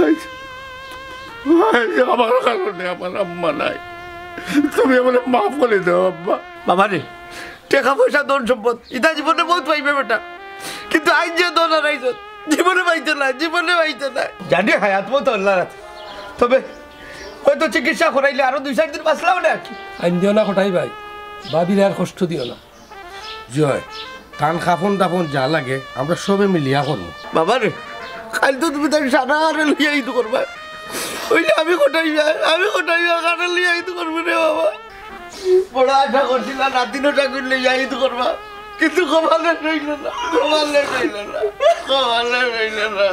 আইজ, আইজ আমার কারণে আমার আম্মা নাই। তুমি আমারে মাফ করি দেও আব্বা। বাবা রে, টেকা পয়সা ধন সম্পদ ইতা জীবনে বউত পাইবে বেটা, কিন্তু আইজ যে ধন হারাইছো জীবনে পাইতে না, জীবনে পাইতে না। জানি হায়াত মউত আল্লার আতে, তবে হয়তো চিকিৎসা করাইলে আরো দুই চাইর দিন বাঁচলাম না আর কি। আইন দিও না কটাই ভাই, ভাবিরে আর কষ্ট দিও না। জি অয়, তান কাফন দাফন যা লাগে আমরা সবে মিলিয়া করমু। বাবা রে, কাইল তো তুমি তাই সারা আরে লইয়া ইদ করবা, অইলে আমি কটাই ভাই, আমি কটাই ভাই কারে লইয়া ইদ করমু রে বাবা। বড় আশা করছিলাম নাতিনও ঠাকুর লইয়া ইদ করবা, কিন্তু কপালে রইল না, কপালে রইল না, কপালে রইল না।